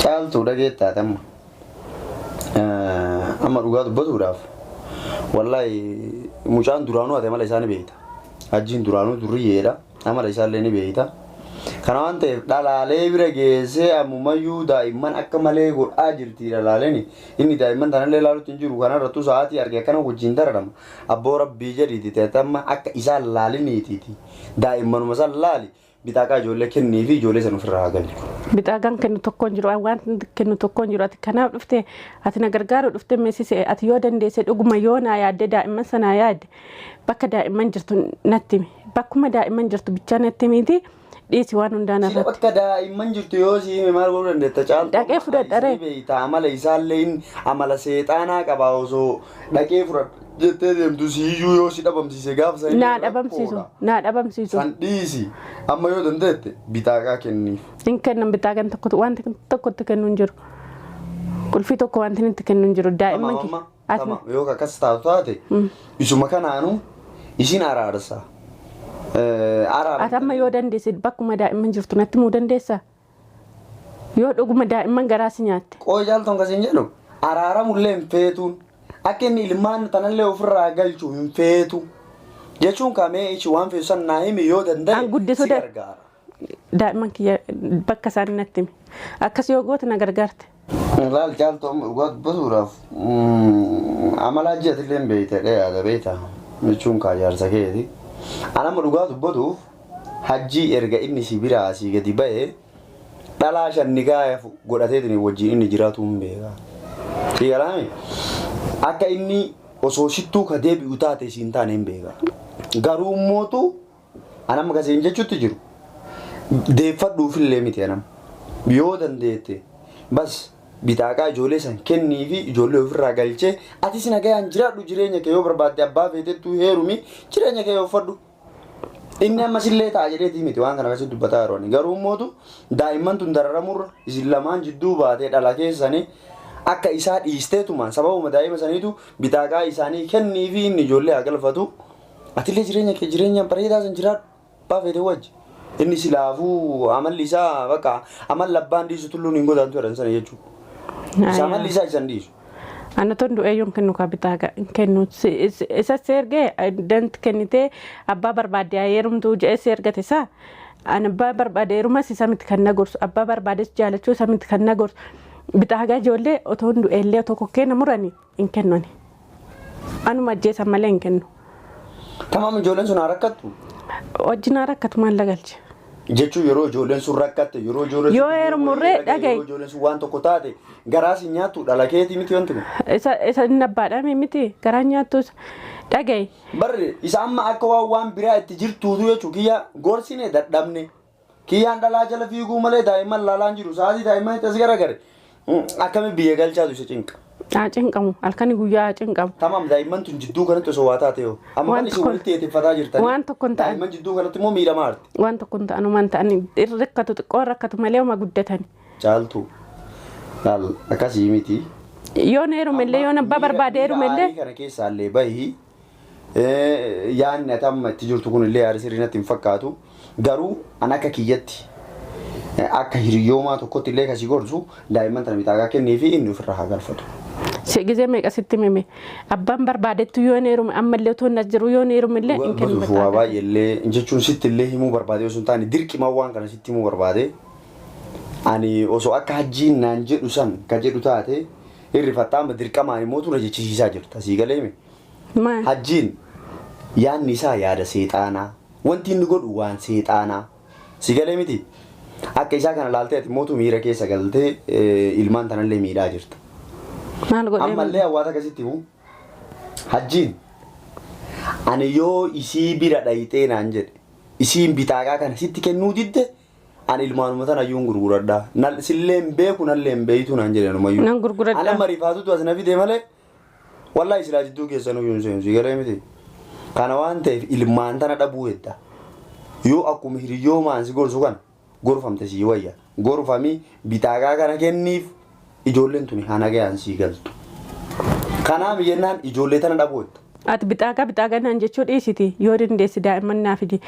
Caaltuu dhageettaati amma. Amma dhugaa dubbatuudhaaf wallaahi mucaan duraanuu ati amala isaa ni beekta. Hajjiin duraanuu durriyyeedha. Amala isaallee ni beekta. Kana waan ta'eef dhalaalee bira geessee ammumayyuu daa'imman akka malee godhaa jirti dhalaaleen. Inni daa'imman tanallee ilaalutti hin jiru. Kanarrattuu sa'aatii arge akkana wajjin dararama. Abboo rabbii jedhiiti ta'e amma akka isaan laaliniitiiti. Daa'immanuma san laali. Bixaaqaa ijoollee kenniifi ijoollee san ofirraa haa galchu. Bixaagaan kennu tokko hin jiru. Waan kennu tokko hin jiru. Ati kanaaf dhufte ati na gargaaru dhufte meesise ati yoo dandeesse dhuguma yoo naa yaadde daa'imman sanaa yaadde bakka daa'imman jirtu natti himi. Bakkuma daa'imman jirtu bichaa natti himiiti dhiisi waan hundaa Sila narratti. bakka daa'imman jirtu yoo si hime maal godhuu dandeetta caaltu? Dhaqee fudhadha ree. Beeyta amala isaallee inni amala seexaanaa qaba osoo dhaqee fudhadha jettee deemtu siyyuu yoo si dhabamsiise gaafa san Naa dhabamsiisu. Naa dhabamsiisu. San dhiisi amma yoo dandeette bitaaqaa kenniif. Hin kennan bitaagan tokko wanti tokkotti kennu hin jiru. Qulfii tokko wanti inni itti kennu hin jiru. Daa'imman Tamam amma ati tamam yoo akkas taatu taate isuma kanaanu isin araarsa. Araara. Ati amma yoo dandeesse bakkuma daa'imman jirtu natti himuu dandeessaa? Yoo dhuguma daa'imman garaa si nyaatte. Qooyi caaltuun kasiin jedhu araaramullee hin feetuun akka inni ilmaan tanallee ofirraa galchu hin feetu jechuun kamee ichi waan feetu san naa himi yoo danda'e An guddisuu si gargaara. Daa'imman kiyya bakka isaanii natti himi. Akkas yoo goote na gargaarte. Laal caaltu amma dhugaa dubbatuudhaaf amala ajjeetillee hin beekte yaada beekta jechuun kaa jaarsa keeti. An amma dhugaa dubbatuuf hajjii erga inni si biraa asii gadi ba'e dhalaa shan nikaaya godhateetiin wajjin inni jiraatu hin beeka. Si galaame akka inni osoo sittuu ka deebi'u taate siin taane hin beeka. Garuu immootu an amma kasiin jechutti jiru deeffadhuufillee miti anam yoo dandeette bas bitaaqaa ijoollee san kennii fi ijoollee ofirraa galchee atis nagayaan jiraadhu jireenya kee yoo barbaadde abbaa feetettuu heerumi jireenya kee uffadhu. Inni amma sillee ta'a jedheetii miti waan kana akkasitti dubbataa yeroo ani. Garuu immootu daa'imman tun dararamurra isin lamaan jidduu baatee dhala keessanii akka isaa dhiisteetumaan sababuma daa'ima saniitu bitaaqaa isaanii kennii fi inni ijoollee haa galfatu. Atillee jireenya kee jireenya bareedaa san jiraadhu abbaa feete wajji. Inni silaafuu amalli isaa bakka amalli abbaan dhiisu tulluun hin godaantu jedhan sana jechuudha. Isa amalli isaa isan dhiisu. Ana ton du'ee yoon kennu kaa bitaa hin kennu. Isa si ergee dant kennitee abbaa barbaadde haa heerumtuu jedhee si ergate isaa. Ani abbaa barbaade heerumas isa miti kan na gorsu abbaa barbaades jaalachuu isa miti kan na gorsu. Bitaa ijoollee otoo hin du'eellee otoo kokkee na murani hin kennu ani. Anuma ajjeesan malee hin kennu. Tamaam ijoolleen sun haa rakkattu. Wajjin haa rakkatu maal galche. Jechuun yeroo ijoolleen sun rakkatte yeroo ijoolleen sun Yoo heerumurree dhaga'i. yeroo ijoolleen sun waan tokko taate garaa si nyaattu dhala keetii miti wanti kun. Isa inni abbaadhaa miti garaa nyaattus dhaga'i. Barri isa amma akka waan biraa itti jirtuutu jechuun kiyya gorsine dadhabne. Kiyyaan dhalaa jala fiiguu malee daa'imman laalaan jiru. Sa'aatii daa'imman itti as garagare. Akkami biyya galchaatu isa cinqa. Haa cinqamu halkanii guyyaa haa cinqamu. Tamam daa'imman tun jidduu kanatti osoo waa taate yoo. Amma Waan kan isin tokko- walitti eetiffataa jirtanii. waan tokko hin ta'an. Daa'imman jidduu kanatti immoo miidhamaa jirti. Waan tokko hin ta'an waan ta'an rakkatu xiqqoo rakkatu malee uma guddatani. Caaltuu. Laal akkasii miti. Yoon heerumellee yoon abbaa barbaade heerumellee. Aarii kana keessaa illee bahi. Yaadni ati amma itti jirtu kun illee yaada sirrii natti hin fakkaatu. Garuu an akka kiyyatti akka hiriyyoomaa tokkotti illee kasii gorsu daa'imman tana bitaagaa kennii fi inni ofirraa haa galfatu. Si gizee meeqa sitti mime abbaan barbaadettu yoon heerume ammallee otoo hin as jiru yoon heerumellee hin kennu Dubbatuuf waa bitaagaa. baay'ee illee jechuun sitti illee himuu barbaade osoo hin taane dirqima waan kana sitti himuu barbaade. Ani osoo akka hajjiin naan jedhu san ka jedhu taate hirrifattaa amma dirqamaan immoo tuna jechisiisaa jirta sii galee hime. Maal? Hajjiin yaadni isaa yaada seexaanaa. Wanti inni godhu waan seexaanaa. Si galee miti? Akka isaa kana laaltee ati mootu miira keessa galtee ilmaan tanallee miidhaa jirta. Maal godhee? Ammallee hawaasa akkasitti himu. Hajjiin ani yoo isii bira dhayxee naan jedhe isiin bitaaqaa kana sitti kennuu didde ani ilmaanuma tana iyyuu hin gurguradha. Sillee hin beeku nallee hin beeytu naan jedhe anumayyuu. Nan gurguradha. Ana marifaatutu as na fide malee Wallahi silaa jidduu keessanuu hin seenu si galee miti. Kana waan ta'eef ilmaan tana dhabuu hedda. Yoo akkuma hiriyyoomaan si gorsu kana gorfamte sii wayya. Gorfamii bitaagaa kana kenniif ijoolleen tuni haa nagayaan sii galtu. Kanaaf jennaan ijoollee tana dhabuu hedda. Ati bixaagaa bixaagaa naan jechuu dhiisiti yoo dandeessi daa'imman naa fidi.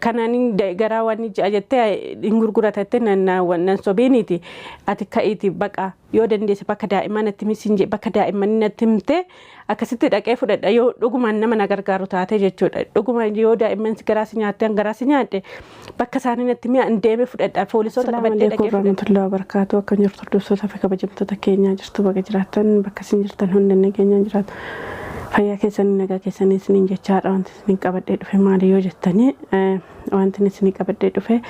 Kanaan garaa waan ja'a jettee hin gurguratatte nan sobiiniiti. Ati ka'iiti baqa yoo dandeesse bakka daa'imman natti misiin jee bakka daa'imman natti himte akkasitti dhaqee fudhadha yoo dhugumaan nama na gargaaru taate jechuudha. Dhugumaan yoo daa'imman garaa si nyaatte garaa si nyaadhe bakka isaanii natti mi'a hin deeme fudhadha poolisoota qabadhee dhaqee fudhadha. Warahmatullahi wabarakatuh. Akkam jirtu hordoftoota fi kabajamtoota keenyaa jirtu baga jiraattan bakka isin jirtan hundi nageenyaan jiraatu. Fayyaa keessanii nagaa keessanii isiniin jechaadha wanti isiniin qabadhee dhufe maali yoo jettanii wanti isinii qabadhee dhufe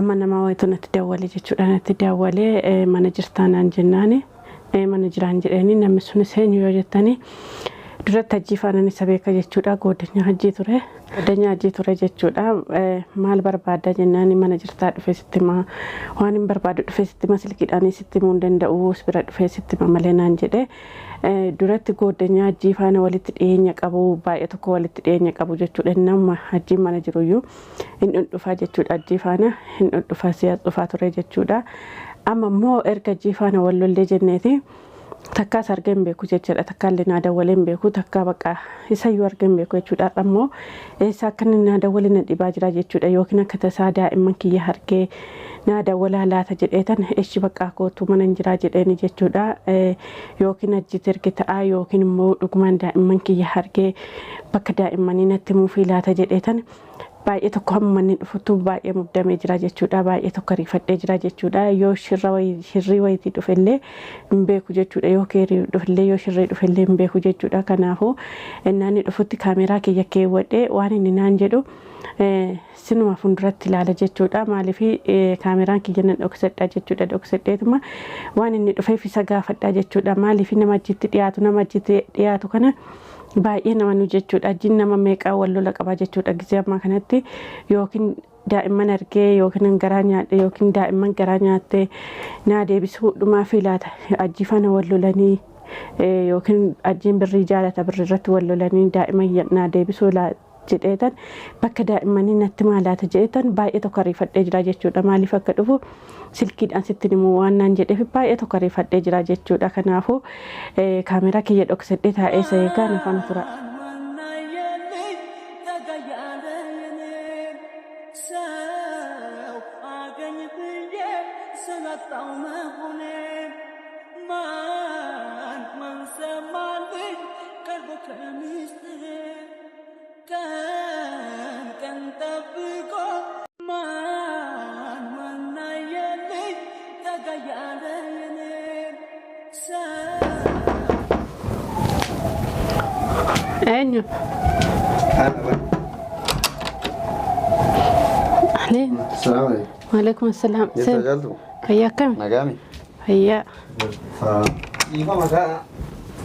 amma nama wayitu natti dawwale jechuudha natti dawwalee mana jirtaa naan jennaani mana jiraan jedheeni namni sunis eenyu yoo jettanii duratti hajjii faana isa beeka jechuudha goodanya hajjii ture goodanya hajjii ture jechuudha maal barbaadda jennaani mana jirtaa dhufe sitti himaa waan hin barbaadu dhufe sitti hima silkiidhaan sitti himuu hin danda'u bira dhufe sitti hima malee naan jedhe duratti goodanya hajjii faana walitti dhiyeenya qabu baay'ee tokko walitti dhiyeenya qabu jechuudha nama hajjiin mana jiruyyuu hin dhundhufaa jechuudha hajjii faana hin dhundhufaa si'a dhufaa ture jechuudha amma immoo erga hajjii faana wal lollee jenneeti takkaas argee hin beeku jechuudha takka illee naa dawwalee hin beeku takka baqa isayyuu argee hin beeku jechuudha har'a immoo eessa akka inni naa dawwale na dhibaa jira jechuudha yookiin akka tasaa daa'imman kiyya argee naa dawwalaa laata jedheetan eshi baqa kootu mana hin jiraa jedheeni jechuudha yookiin ajjitti erge ta'a yookiin immoo dhugumaan daa'imman kiyya argee bakka daa'immanii natti muufii laata jedheetan baay'ee tokko hamma inni dhufutu baay'ee muddamee jira jechuudha baay'ee tokko ariifadhee jira jechuudha yoo shirrii wayitii dhufellee hin beeku jechuudha yoo keerii dhufellee yoo shirrii dhufellee hin beeku jechuudha kanaafuu innaan inni dhufutti kaameraa kiyya keewwadhee waan inni naan jedhu sinuma fuulduratti ilaala jechuudha maaliif kaameraan kiyya nan dhoksadha jechuudha dhoksadheetuma waan inni dhufeef isa gaafadha jechuudha maaliif nama achitti dhiyaatu nama achitti dhiyaatu kana baay'ee nama nu jechuudha ajjiin nama meeqaa wal lola qaba jechuudha gisee ammaa kanatti yookiin daa'imman argee yookiin garaa nyaadhe yookiin daa'imman garaa nyaattee naa deebisuu dhumaa fi laata ajjii faana wal lolanii yookiin ajjiin birrii jaalata birrii irratti wal lolanii daa'imman naa deebisuu jedheetan bakka daa'immanii natti maalaata jedheetan baay'ee tokko ariifadhee jira jechuudha maaliif akka dhufu silkiidhaan sitti himuu waan naan jedheef baay'ee tokko ariifadhee jira jechuudha kanaafuu kaameraa kiyya dhoksadhee taa'ee isa eegaa na faana tura. Eenyu? Aleen. Salaam alaikum. Waalaikum salaam. Jirta jaaltu? Fayyaa akkami? Nagaami? Fayyaa. Dhiifama kaa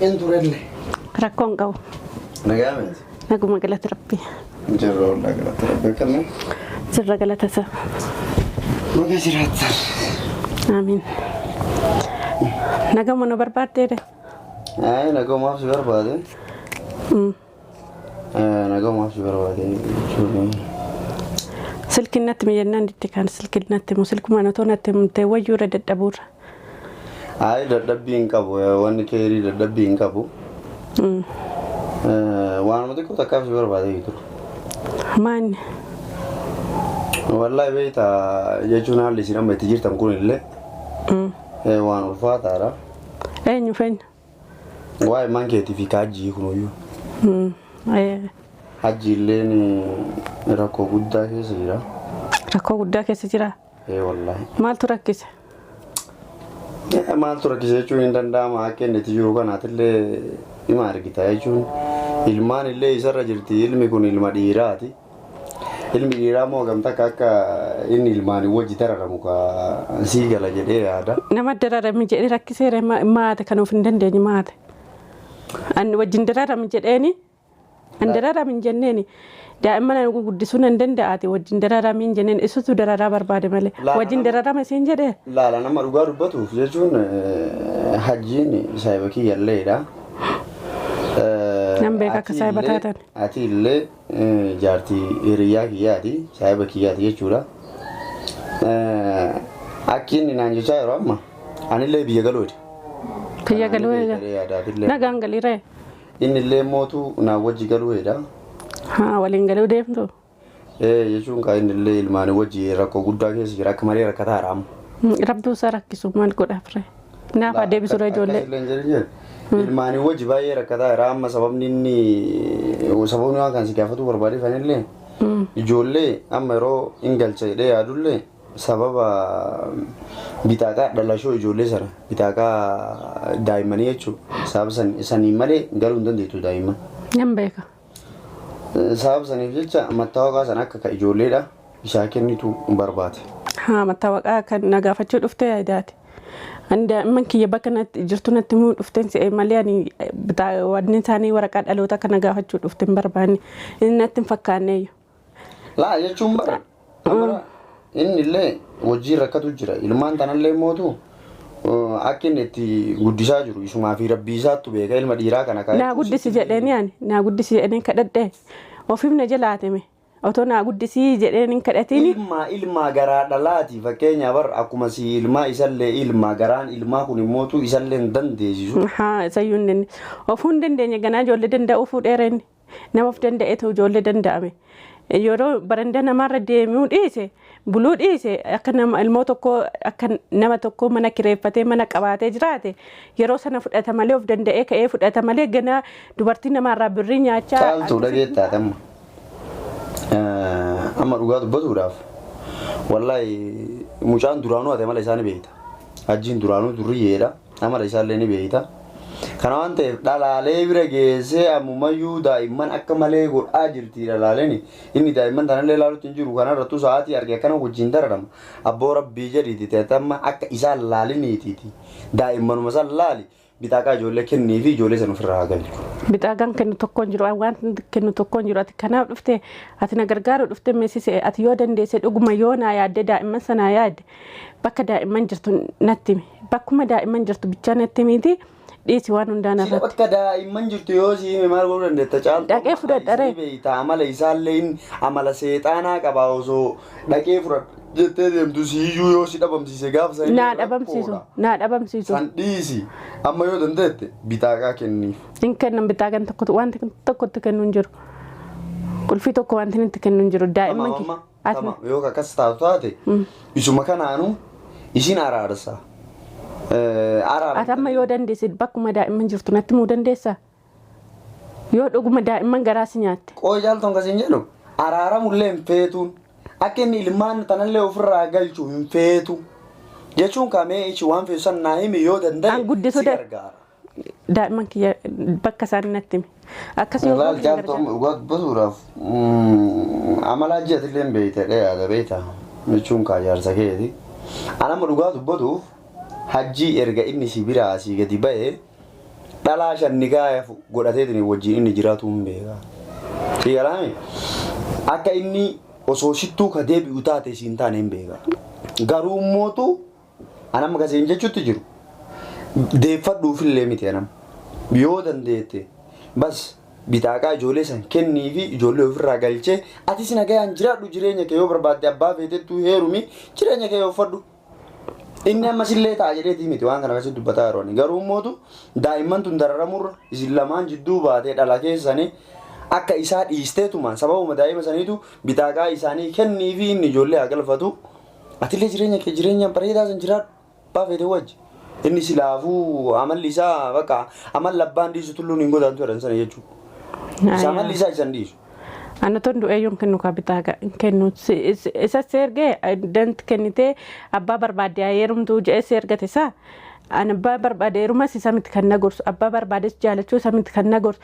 hin turelle. Rakkoo hin qabu. Nagaami? Naguma galata rabbii. Jirra wallaa galata rabbii akkami? Sirra galata isa. Baga jiraattan. Amiin. Nagama nu barbaaddeedha. Ay nagaumaaf si barbaade. Nagaumaaf si barbaade jechuun. Silkiin natti miyyannaan didde kan silkiin natti himu silkumaan otoo natti himtee wayyuura dadhabuurra. Ay dadhabbii hin qabu wanni keerii dadhabbii hin qabu. Waanuma xiqqoo takkaaf si barbaade jiru. Maanni. Wallaahi beektaa jechuun haalli isin amma itti jirtan kun illee waan ulfaataadha. Eenyu feenya? Waa'ee man keetii fi kaajjii kunuyyuu. Hajji illeen rakkoo guddaa keessa jira. Rakkoo guddaa keessa jira. Ee wallaahi. Maaltu rakkise? Maaltu rakkise jechuun hin danda'ama akka inni itti jiru kanaatillee hima argita jechuun ilmaan illee isarra jirti ilmi kun ilma dhiiraati. Ilmi dhiiraa immoo gamta akka inni ilmaan wajji dararamu ka sii gala jedhee yaada. Nama dararame jedhee rakkiseera maate kan of hin dandeenye maate. Ani wajjin dararame jedheeni an dararame hin jenneeni daa'imman ani guddisuu nan danda'aati wajjin dararame hin jenneen isutu dararaa barbaade malee wajjin dararame siin jedhee. Laala nama dhugaa dubbatuuf jechuun hajjiin saayiba kiyyalleedha. Nan beeka akka saayiba taatan. Ati illee jaartii hiriyaa kiyyaati saayiba kiyyaati jechuudha. Akki inni naan jechaa yeroo amma anillee biyya galuudha. Biyya galuu eega. Nagaan galiiree. Inni illee mootu naa wajji galuu hedha. Haa, waliin galuu deemtu. Jechuun kaa inni illee ilmaanii wajji rakkoo guddaa keessa jira, akka malee rakkataadha amma. Rabbi isaa rakkisu, maal godhaaf ree? Naaf haa deebisu ree ijoollee. Ilmaanii wajji baay'ee rakkataa jira amma. Sababni inni sababni waan kan si gaafatu barbaadeef anillee ijoollee amma yeroo hin galcha jedhee yaadullee sababa bitaaqaa dhalashoo ijoollee sana, bitaaqaa daa'immanii jechuudha. Sababa saniin malee galuu hin dandeettu daa'imman. Nan beeka. Sababa saniif jecha mattaawaqaa sana akka ijoolleedha isaa kennitu barbaade. Haa, mattaawaqaa kan na gaafachuu dhuftee yaadaati. Ani daa'imman kiyya bakka natti jirtu natti himuu dhufteen se'e malee ani wanni isaanii waraqaa dhaloota kana gaafachuu dhufte hin barbaanne. Inni natti hin fakkaanneeyyu. Laa, jechuun bara amara inni illee wajjin rakkatu jira. Ilmaan tanallee mootu akka inni itti guddisaa jiru isumaa fi rabbii isaattu beeka, ilma dhiiraa kana kaa'ee. Naa guddisi jedheeni, ani naa guddisi jedheen kadhadhee ofiif na jalaatime, otoo naa guddisii jedheen hin kadhatiin. Ilmaa garaa dhalaati, fakkeenyaa bar akkuma si ilmaa isallee ilmaa garaan ilmaa kun immootu isallee hin dandeessisu. Haa, isayyuu hin dandeenye. Ofuu hin dandeenye, ganaa ijoollee danda'uu fuudheera inni. Nama of danda'etu ijoollee danda'ame. Yeroo barandaa namaarra deemuu dhiise, buluu dhiise, akka nama ilmoo tokko, akka nama tokko mana kireeffatee mana qabaatee jiraate, yeroo sana fudhata malee, of danda'ee ka'ee fudhata malee, ganaa dubartii namaarraa birrii nyaachaa. Caaltuu, dhageettaa amma. Amma dhugaa dubbatuudhaaf, wallaahi mucaan duraanuu ati amala isaa ni beekta. Hajjiin duraanuu durriyyeedha. Amala isaallee ni beekta. Kana waan ta'eef dhalaalee bira geessee ammumayyuu daa'imman akka malee godhaa jirti dhalaaleen. Inni daa'imman tanallee ilaaluutti hin jiru. Kanarrattuu sa'aatii arge akkana wajjin dararama. Abboo rabbii jedhiiti ta'e akka isaan laaliniitiiti. Daa'immanuma san laali, bitaaqaa ijoollee kennii fi ijoollee san ofirraa haa galchu. Bixaagaan kennu tokko hin jiru, waan kennu tokko hin jiru. Ati kanaaf dhufte, ati na gargaaru dhufte meessise. Ati yoo dandeesse, dhuguma yoo naa yaadde, daa'imman sanaa yaadde, bakka daa'imman jirtu natti himi. Bakkuma daa'imman jirtu bichaa natti himiiti dhiisi waan hundaan Sila irratti. Bakka daa'imman jirtu yoo si hime maal godhuu dandeetta, Caaltu? Dhaqee fudhadha ree. Beeyta, amala isaallee inni amala seexaanaa qaba. Osoo dhaqee fudhadha jettee deemtu siyyuu yoo si dhabamsiise gaafa sana Naa dhabamsiisu, naa dhabamsiisu. San dhiisi, amma yoo dandeette bitaaqaa kenniif. Hin kennan bitaagaan tokkotu, wanti tokkotti kennu hin jiru. Qulfii tokko wanti inni itti kennu hin jiru. Daa'imman Tamam. kiyya. Amma tamam, yoo akkas taatu taate isuma kanaanu isin araarsa. Araara. Ati amma yoo dandeesse bakkuma daa'imman jirtu natti himuu dandeessaa? Yoo dhuguma daa'imman garaa si nyaatte. Qooyi Caaltuun kasiin jedhu araaramullee hin feetuun, akka inni ilmaan tanallee ofirraa galchu hin feetu. Jechuun kamee ichi waan feetu san naa himi, yoo danda'e An guddisuu si gargaara. Daa'imman kiyya bakka isaan natti himi. Akkas yoo Laal goote na Caaltuu, gargaara. amma dhugaa dubbatuudhaaf amala hajji atillee hin beekte yaada beekta, jechuun kaa jaarsa keeti. An amma dhugaa dubbatuuf hajjii erga inni si biraa asii gadi ba'ee dhalaa shan nikaa godhateetiin wajjin inni jiraatu hin beeka. Si galaame, akka inni osoo sittuu ka deebi'u taate siin taane hin beeka. Garuu mootu an amma kasiin jechutti jiru deeffadhuufillee miti anam. Yoo dandeette bas bitaaqaa ijoollee san kennii fi ijoollee ofirraa galchee atis nagayaan jiraadhu jireenya kee. Yoo barbaadde abbaa feetettuu heerumi, jireenya kee uffadhu. Inni ammasillee ta'a jedheetii miti waan kana akkasitti dubbataa yeroo ani. Garuu mootu daa'imman tun dararamurra isin lamaan jidduu baatee dhala keessanii akka isaa dhiisteetuma sababuma daa'ima saniitu bitaaqaa isaanii kennii fi inni ijoollee haa galfatu. Atillee jireenya kee jireenya bareedaa san jiraadhu abbaa feete wajji. Inni silaafuu amalli isaa bakka amalli abbaan dhiisu tulluun hin godaantu jedhan sana jechuudha. Isa amalli isaa isan dhiisu. Ana ton du'eeyyoon kennu kaa bitaa hin kennu. Isa si ergee dant kennitee abbaa barbaadde haa heerumtuu jedhee si ergate isaa. Ani abbaa barbaade heerumas isa miti kan na gorsu. Abbaa barbaades jaalachuu isa miti kan na gorsu.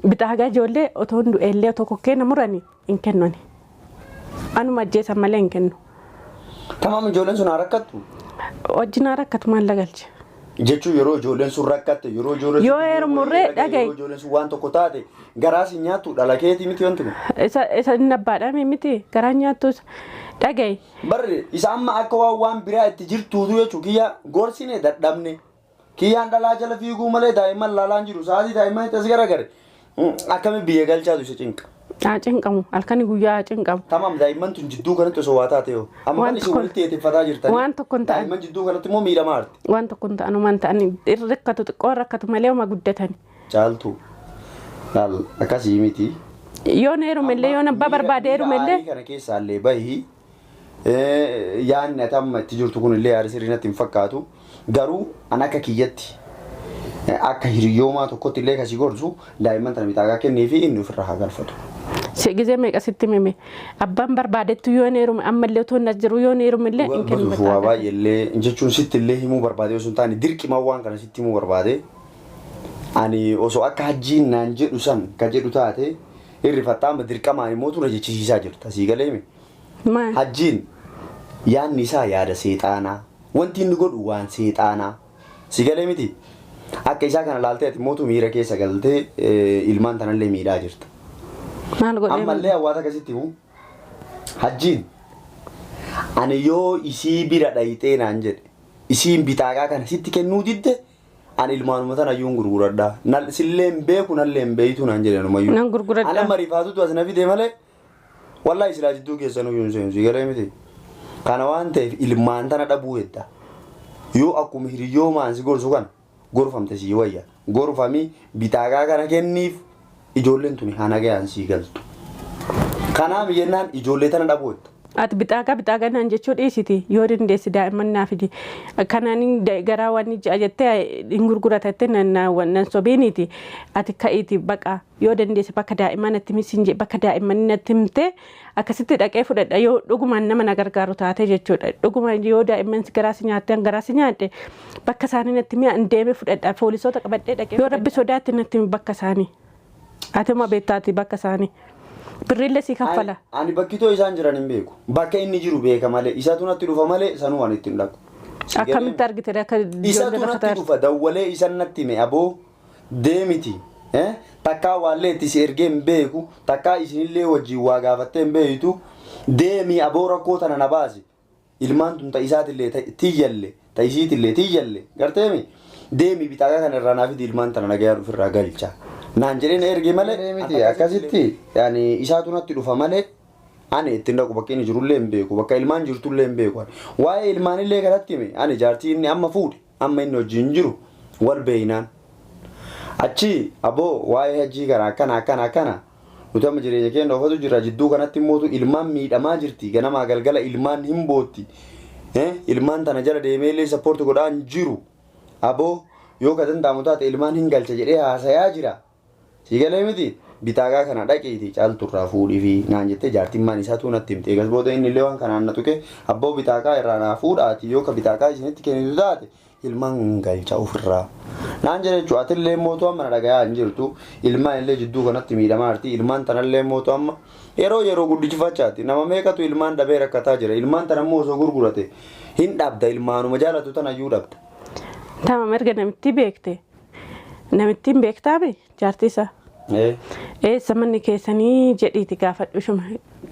Bitaa ijoollee otoo hin du'eellee, otoo kokkee na murani hin kennu ani. Anuma ajjeesan malee hin kennu. Tamam, ijoolleen sun haa rakkattu. Wajjin haa rakkatu, maal galche? Jechuun yeroo ijoolleen sun rakkatte, yeroo ijoolleen sun Yoo heerumurree dhaga'i. Yeroo ijoolleen sun waan tokko taate garaa si nyaattu, dhala keetii miti wanti kun. Isa inni abbaadhaa miti garaa nyaattu, isa dhaga'i. Barri isa amma akka waan biraa itti jirtuutu jechuu kiyya gorsine dadhabne. Kiyyaan dhalaa jala fiiguu malee daa'imman laalaan jiru. Sa'aatii daa'imman itti as garagare akkami biyya galchaatu isa cinqa. Haa cinqamu, halkanii guyyaa haa cinqamu. Tamam, daa'imman tun jidduu kanatti osoo waa taate yoo. Amma Waan kan isin walitti eetiffataa jirtanii. Waan tokko hin ta'an. Daa'imman jidduu kanatti immoo miidhamaa jirti. Waan tokko hin ta'an, waan ta'an rakkatu, xiqqoo rakkatu malee uma guddatan. Caaltuu. Laal akkasii miti. Yoon heerumellee yoon abbaa barbaade heerumellee. Kana keessaallee bahi yaadni ati amma itti jirtu kun illee yaada sirrii natti hin fakkaatu. Garuu an akka kiyyatti akka hiriyyoomaa tokkotti illee kasii gorsu daa'imman tana bitaagaa kennee fi inni ofirraa haa galfatu. Gizee meeqa sitti mime abbaan barbaadetti yoon heerume ammallee otoo hin jiru yoon heerumellee hin kennu. Waa baay'ee illee jechuun sitti illee himuu barbaade osoo hin taane dirqima waan kana sitti himuu barbaade. Ani osoo akka hajjiin naan jedhu san ka jedhu taate hirrifattaa amma dirqamaan immoo tura jechisiisaa jirta sii galeemi. Hajjiin yaadni isaa yaada seexaanaa wanti inni godhu waan seexaanaa si galee miti. Akka isaa kana laaltee ati mootu miira keessa galtee ilmaan tanallee miidhaa jirta. Maal godhee? Ammallee hawaasa akkasitti himu. Hajjiin ani yoo isii bira dhayixee naan jedhe isiin bitaagaa kana sitti kennuu didde ani ilmaanuma tana iyyuu gurguradha. Sillee hin beeku nallee hin beeytu naan jedhe anumayyuu. Nan gurguradha. Ana mariifaatutu as na fide malee wallahi silaa jidduu keessanuu iyyuu hin seenu si galee miti. Kana waan ta'eef ilmaan tana dhabuu hedda. Yoo akkuma hiriyyoomaan si gorsu kana gorfamte sii wayya. Gorfamii bitaagaa kana kenniif ijoolleen tuni haa nagayaan sii galtu. Kanaaf jennaan ijoollee tana dhabuu hedda. Ati bitaagaa naan jechuu dhiisiti yoo dandeessi daa'imman naa fidi. Kanaan garaa waan ja'a jettee hin gurguratatte nan sobiiniiti. Ati ka'iiti baqa yoo dandeesse bakka daa'imman natti misin jee bakka daa'imman natti himte akkasitti dhaqee fudhadha yoo dhugumaan nama na gargaaru taate jechuudha. Dhugumaan yoo daa'imman garaa si nyaatte garaa si nyaadhe bakka isaanii natti mi'a hin deeme fudhadha poolisoota qabadhee dhaqee yoo rabbi sodaatti natti bakka isaanii. Ati ma beektaati bakka isaanii. Birriillee si kaffala. Ani bakkitoo isaan jiran hin beeku. Bakka inni jiru beeka malee isatu natti dhufa malee sanuu ani ittiin dhaqu. Akkamitti argite akka Isatu natti dhufa dawwalee isan natti hime aboo deemiti. Takkaa waallee itti si ergee hin beeku takkaa isinillee wajjin waa gaafattee hin beeytu deemi aboo rakkoo tana na baasi. Ilmaan tun ta isaatillee tiyyalle ta isiitillee tiyyalle garteemi deemi bitaagaa kana irraa naa fidi ilmaan tana nagayaan ofirraa galcha. Naan jedhee na erge malee miti akkasitti yaani isaatu natti dhufa malee ani ittiin dhaqu bakka inni jirullee hin beeku bakka ilmaan jirtullee hin beeku. Waa'ee ilmaanillee kanatti hime ani jaartii inni amma fuudhe amma inni wajjin jiru wal beeynaan. Achi aboo waa'ee hajjii kana akkana akkana akkana nuti amma jireenya keenya oofatu jira jidduu kanatti immoo ilmaan miidhamaa jirti ganamaa galgala ilmaan hin bootti. Ilmaan tana jala deemee illee sappoorti godhaa hin jiru. Aboo yoo ka danda'amu taate ilmaan hin galcha jedhee haasayaa jira. Si galee miti bitaagaa kana dhaqiiti caalturraa fuudhii fi naan jettee jaartimmaan isaatu natti himte. Eegas booda inni illee waan kanaan na tuqe abboo bitaagaa irraa naa fuudhaati yoo ka bitaagaa isinitti kennitu taate ilmaan galcha ofirraa. Naan jedhe jechuudha atillee mootu amma na dhagayaa hin jirtu ilmaan illee jidduu kanatti miidhamaa jirti ilmaan tanallee mootu amma yeroo yeroo guddifachaati nama meeqatu ilmaan dhabee rakkataa jira ilmaan tana immoo osoo gurgurate hin dhabda ilmaanuma jaalatu tanayyuu dhabda. Tamam erga namitti beekte namittiin beektaame jaartii isaa. Eessa manni keessanii jedhiiti gaafadhu shuma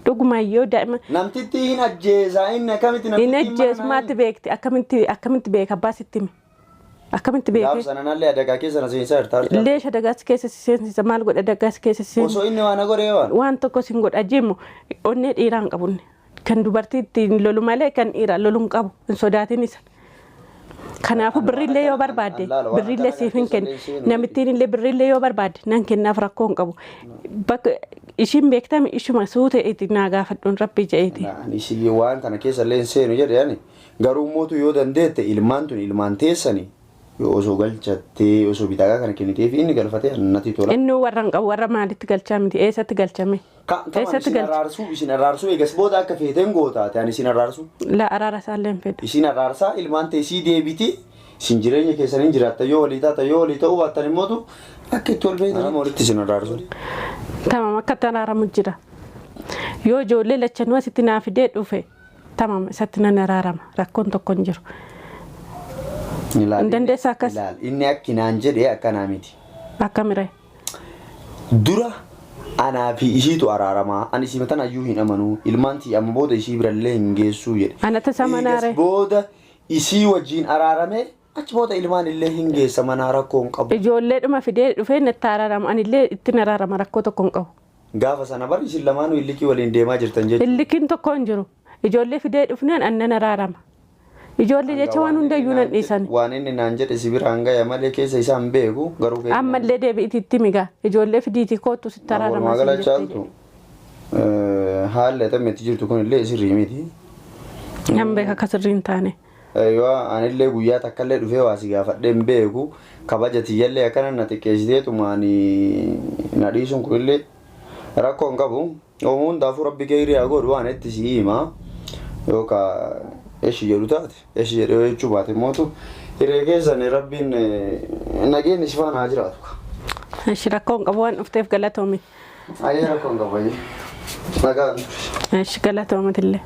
dhuguma yoo daa'ima. Namtitti hin ajjeesaa inni akkamitti namtitti hin ajjeesumaatti beekti akkamitti beeka abbaa sitti hime akkamitti beeke. Gaaf sana nallee adagaa keessa na seensaa jirta. Leesha adagaas keessa si seensisa maal godha adagaas keessa si seensisa. Osoo inni waan godhee waan. Waan tokko sin godha jemmu onnee dhiiraa hin qabunne kan dubartii ittiin lolu malee kan dhiiraa lolu hin qabu hin sodaatin isa. Kanaafuu birriillee yoo barbaadde birriillee siif hin kennu namittiin illee birriillee yoo barbaadde nan kennaaf rakkoo hin qabu. Bakka ishiin beektame ishuma suuteeti naa gaafadhuun rabbi jedheeti. Ani waan kana keessa illee hin seenu jedhe ani garuu mootu yoo dandeette ilmaan tun ilmaan teessani yoo osoo galchattee osoo bitaagaa kana kenniteef inni galfatee natti tola. Inni warra hin qabu warra maalitti galchaa miti eessatti galchame. Eessatti galcha? Isin araarsuu eegas booda akka feeteen gootaate ani isin araarsuu. La araara isaallee hin fedhu. Isin araarsaa ilmaan teessii deebiti isin jireenya keessanii jiraatta yoo walii taata yoo walii ta'uu baattan immootu akka itti wal beektan walitti isin araarsuu. Tamam akka itti araaramu jira. Yoo ijoollee lachanuu asitti naa fidee dhufe tamam isatti nan araarama rakkoon tokko hin jiru. Hin dandeessaa akkas? Inni akki naan jedhee akkanaa miti. Akka miree. Dura anaa fi ishiitu araaramaa ani isii matan ayyuu hin amanuu ilmaan tiyya amma booda ishii birallee hin geessuu jedhe. Anatti isa manaare. Eegas booda isii wajjin araaramee achi booda ilmaan illee hin geessa manaa rakkoo hin qabu. Ijoollee dhuma fidee dhufee natti araarama anillee ittiin araarama rakkoo tokko hin qabu. Gaafa sana bar isin lamaanuu illikii waliin deemaa jirtan jechuudha. Illikiin tokko hin jiru. Ijoollee fidee dhufnaan annan araarama. Ijoollee jecha waan hundayyuu nan dhiisan. Waan inni naan jedhe si biraan gaya malee keessa isaa hin beeku garuu keessa. Ammallee deebi'itiitti migaa ijoollee fidiitii kootu sitti Walumaa araaramaa gala siin jettee caaltu haalli atamma itti jirtu kun illee sirrii miti. jedhe. Nan beeka akka sirrii hin taane. Yoo anillee guyyaa takkallee dhufee waa si gaafadhee hin beeku, kabaja tiyyallee akkana na xiqqeessiteetuma ani na dhiisuun kunillee rakkoo hin qabu. Oomu hundaafuu rabbi kee hiriyaa godhu waan itti si hima. Yookaan eshi jedhu taate eshi jedhee jechuu baate mootu hiree keessan rabbiin nageenyi si faana haa jiraatu. Ishi rakkoo hin qabu, waan dhufteef galatoomi. Ayyee, rakkoo hin qabu, ayyee. Nagaan. Ishi galatoomatillee.